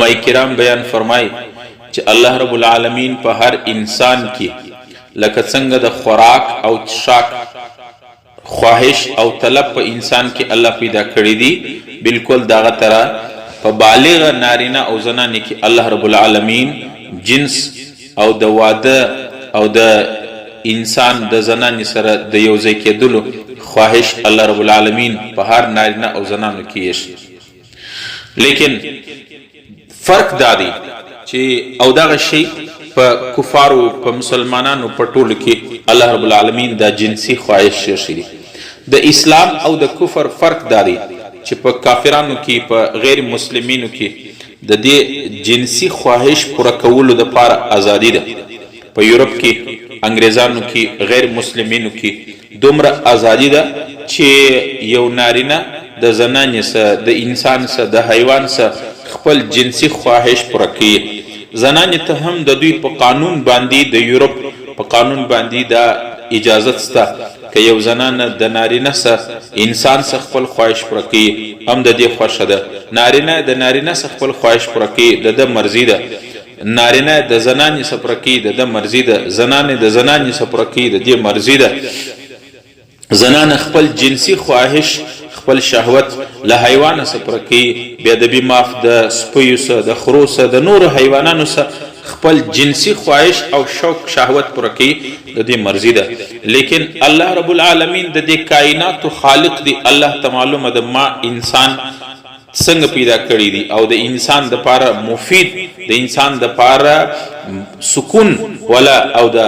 علماء کرام بیان فرمای چې الله رب العالمین په هر انسان کې لکه څنګه د خوراک او څښاک خواهش او طلب په انسان کې الله پیدا کړی دی، بالکل دغه طرح په بالغ نارینه او زنانه کې الله رب العالمین جنس او د واده او د انسان د زنانې سره د یو ځای کېدلو خواهش الله رب العالمین په هر نارینه او زنانو کې یې. لیکن فرق دا دی چې او دغه شی په کفارو په مسلمانانو په ټولو کې الله رب العالمین دا جنسي خواهش شي دی. د اسلام او د کفر فرق دا دی چې په کافرانو کې، په غیر مسلمینو کې د دې جنسي خواهش پوره کولو دپاره ازادي ده. په یورپ کې، انګریزانو کې، غیر مسلمینو کې دومره ازادي ده چې یو نارینه د زنانې سه، د انسان سه، د حیوان سه خپل جنسي خواهش پوره کوي. زنانې ته هم د دوی په قانون باندې، د یورپ په قانون باندې دا اجازت سته که یو زنانه د نارینه سه، انسان سه خپل خواهش پوره کوي هم د دې خوښه ده. نارینه د نارینه سه خپل خواهش پوره کوي د ده مرضي ده. نارینه د زنانې سه پوره کوي د ده مرضي ده. زنانه د زنانې سه پوره کوي د دې مرضي ده. زنانه خپل جنسي خواهش، خپل شهوت له حیوانه سه پوره کوي، بې ادبي معاف، د سپیو سه، د خرو سه، د نورو حیوانانو سه خپل جنسي خواهش او شوق شهوت پوره کوي د دې مرضي ده. لیکن الله رب العالمین د دې کائناتو خالق دی، الله ته معلومه ده ما انسان څنګه پیدا کړی دی او د انسان د پاره مفید، د انسان د پاره سکون ولا او د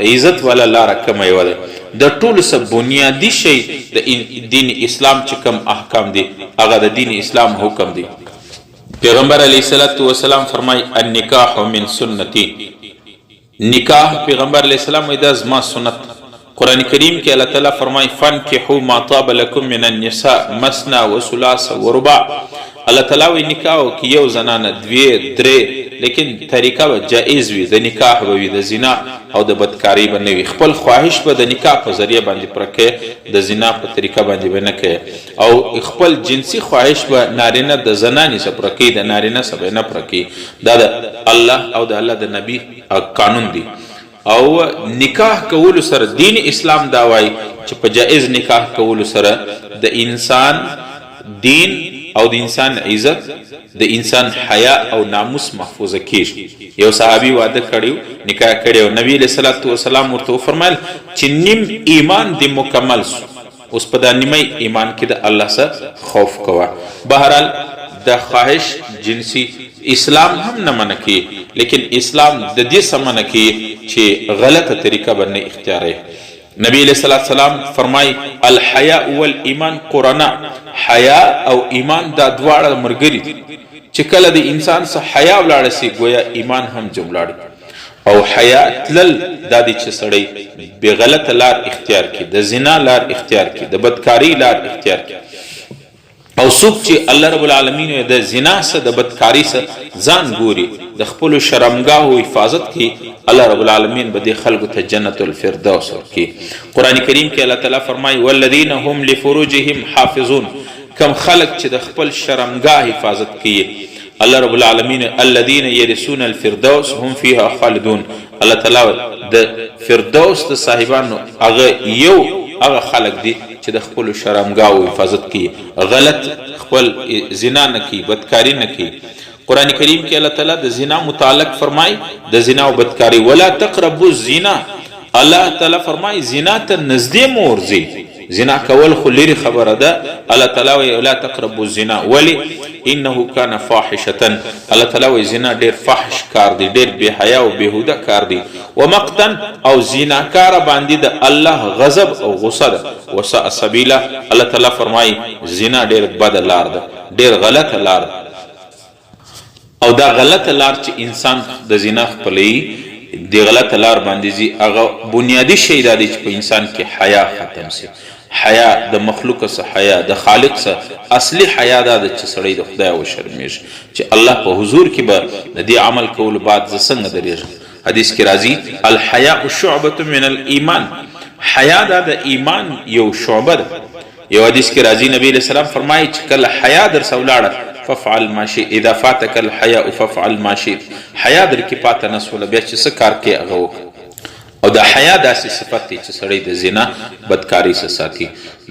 عزت ولا لاره کومه یوه ده. د ټولو څه بنیادي شی د دین اسلام چې کوم احکام دي هغه د دین اسلام حکم دی. پیغمبر علیه الصلاة والسلام فرمای النکاح من سنتی، نکاح پیغمبر علیه السلام وایي دا زما سنت. قرآن کریم کې الله تعالی فرمایي فانکحوا ما طاب لکم من النساء مثنا وثلاث ورباع. الله تعالی وایي نکاح وکړي یو زنانه، دوې، درې، لیکن طریقه به جائز وي، د نکاح به وي، د زنا او د بدکارۍ به نه وي. خپل خواهش به د نکاح په ذریعه باندې پوره کوې، د زنا په طریقه باندې به نه کوې. او خپل جنسي خواهش به نارینه د زنانې سره پوره کوي، د نارینه سره به نه پوره کوي. دا د الله او د الله د نبي قانون دی. او نکاح کولو سره دین اسلام دا وایي چې په جائز نکاح کولو سره د انسان دین او د انسان عزت، د انسان حیا او ناموس محفوظه کیږي. یو صحابي واده کړی، نکاح کړی او نبی علیه الصلاة والسلام ورته وفرمایل چې نیم ایمان دې مکمل سو، اوس په دا نیمه ایمان کې د الله سره خوف کوه. بهرحال د خواهش جنسي اسلام هم نه منع کوي، لیکن اسلام د دې څه منع کوي چې غلطه طریقه به نه اختیاروي. نبی علیه الصلاة والسلام فرمای الحیاء والایمان قرنا، حیا او ایمان دا دواړه مرګري دي، چې کله د انسان څخه حیا ولاړه سي ګویا ایمان هم جم ولاړ. او حیا تلل دا دي چې سړی بې غلطه لار اختیار کړي، د زنا لار اختیار کړي، د بدکارۍ لار اختیار کړي. او څوک چې الله رب العالمین د زنا څخه، د بدکارۍ څخه ځان ګوري، د خپلو شرمګاهو حفاظت کوي، الله رب العالمین به دې خلکو ته جنت الفردوس ورکړي. قرآن کریم کې الله تعالی فرمایي والذین هم لفروجهم حافظون، کم خلک چې د خپل شرمګاه حفاظت کوي، الله رب العالمین الذین یرثون الفردوس هم فیها خالدون. الله تعالی د فردوس د صاحبانو هغه یو هغه خلک دي چې د خپلو شرمګاوو حفاظت کوي، غلط خپل زنا نه کوي، بدکاري نه کوي. قرآن کریم کې الله تعالی د زنا متعلق فرمای، د زنا او بدکاري، ولا تقربوا الزنا. الله تعالی فرمای زنا ته نږدې مه ورځئ، زنا کول خو لرې خبره ده. الله تعالی وایي لا تقربوا الزنا، ولې؟ انه کان فاحشة. الله تعالی وایي زنا ډېر فحش کار دی، ډېر بې حیا او بېهوده کار دی. ومقتا، او زناکاره باندې د الله غضب او غصه ده. وساء سبیلا، الله تعالی فرمایي زنا ډېر بده لار ده، ډېر غلطه لار ده. او دا غلطه لار چې انسان د زنا خپلوي، دې غلطه لار باندې ځي، هغه بنیادي شی دا دی چې په انسان کې حیا ختم سي. حیا د مخلوق څخه، حیا د خالق څخه، اصلي حیا دا ده چې سړی د خدای وشرمېږي چې الله په حضور کې به د دې عمل کولو بعد زه څنګه درېږم. حدیث کې راځي الحیاء شعبة من الایمان، حیا دا د ایمان یو شعبه ده. یو حدیث کې راځي نبی علیه السلام فرمایي چې کله حیا درسه ولاړه فافعل ما شئت، اذا فاتک الحیاء فافعل ما شئت، حیا در کې پاته نه سوله بیا چې څه کار کوې هغه وکړه. او د حیا داسې صفت دی چې سړی د زنا بدکاری څخه ساتي.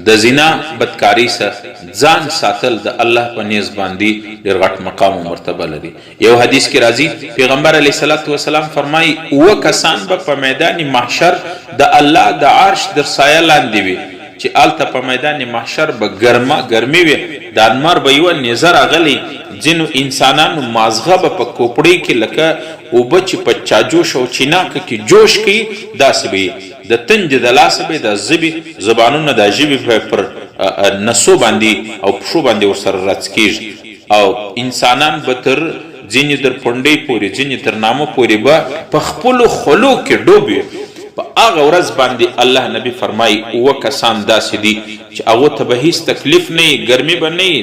د زنا بدکاری څخه ځان ساتل د الله په نیز باندې ډیر غټ مقام او مرتبه لري. یو حدیث کې راځي پیغمبر علیه الصلاة والسلام فرمایي اووه کسان به په میدان محشر د الله د عرش در سایه لاندې وي چې هلته په میدان محشر به ګرمه ګرمي وي د انمار به یوه نیزه راغلي ځینو انسانانو مازغه به په کوپړۍ کې لکه اوبه چې په چاجوش او چیناکه کې جوش کوي داسې به یې د تندې د لاسه به یې دا زبې زبانونه دا ژبې به پر نسو باندې او پښو باندې ورسره راڅکېږي او انسانان به تر ځینې تر پنډۍ پورې ځینې تر نامه پورې به په خپلو خولو کې ډوب وي. په هغه ورځ باندې الله نبي فرمایي اووه کسان داسې دي چې هغو ته به هیڅ تکلیف نه وي، ګرمي به نه وي،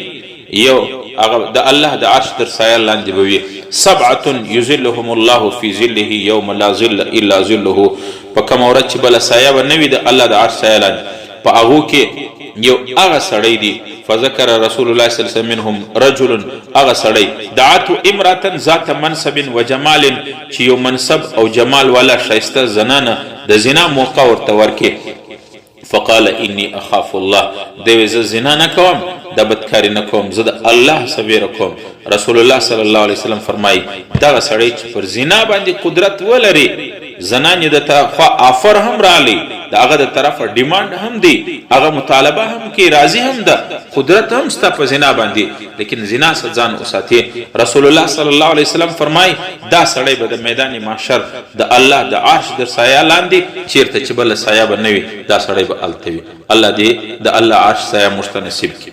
یو هغه د الله د عرش تر سایه لاندې به وي، سبعة یظلهم الله فی ظله یوم لا ظل الا ظله، په کومه ورځ چې بله سایه به نه وي د الله د عرش سایه لاندې، په هغو کې یو هغه سړی دي، فذکر رسول الله صلی الله علیه وسلم منهم رجل، هغه سړی، دعته امرأة ذات منصب وجمال، چې یو منصب او جمال والا ښایسته زنانه د زنا موقع ورته ورکړي، فقال انی اخاف الله، دی وی زه زنا نه کوم، دا بدکاري نه کوم، زه د الله څخه ویره کوم. رسول الله صلی الله علیه وسلم فرمایي، دغه سړی چې پر زنا باندې قدرت ولري، زنانې د خوا آفر هم راغلی، د هغه د طرفه ډیمانډ هم دی، هغه مطالبه هم کوي، راضي هم ده، قدرت هم سته په زنا باندې، لیکن زنا څخه ځان وساتي. رسول الله صلی الله علیه وسلم فرمایي، دا سړی به د میدان محشر د الله د عرش در سایه لاندې چیرته چې بله سایه به نه وي، دا سړی به هلته وي. الله دې د الله عرش سایه موږ ته نصیب کړي.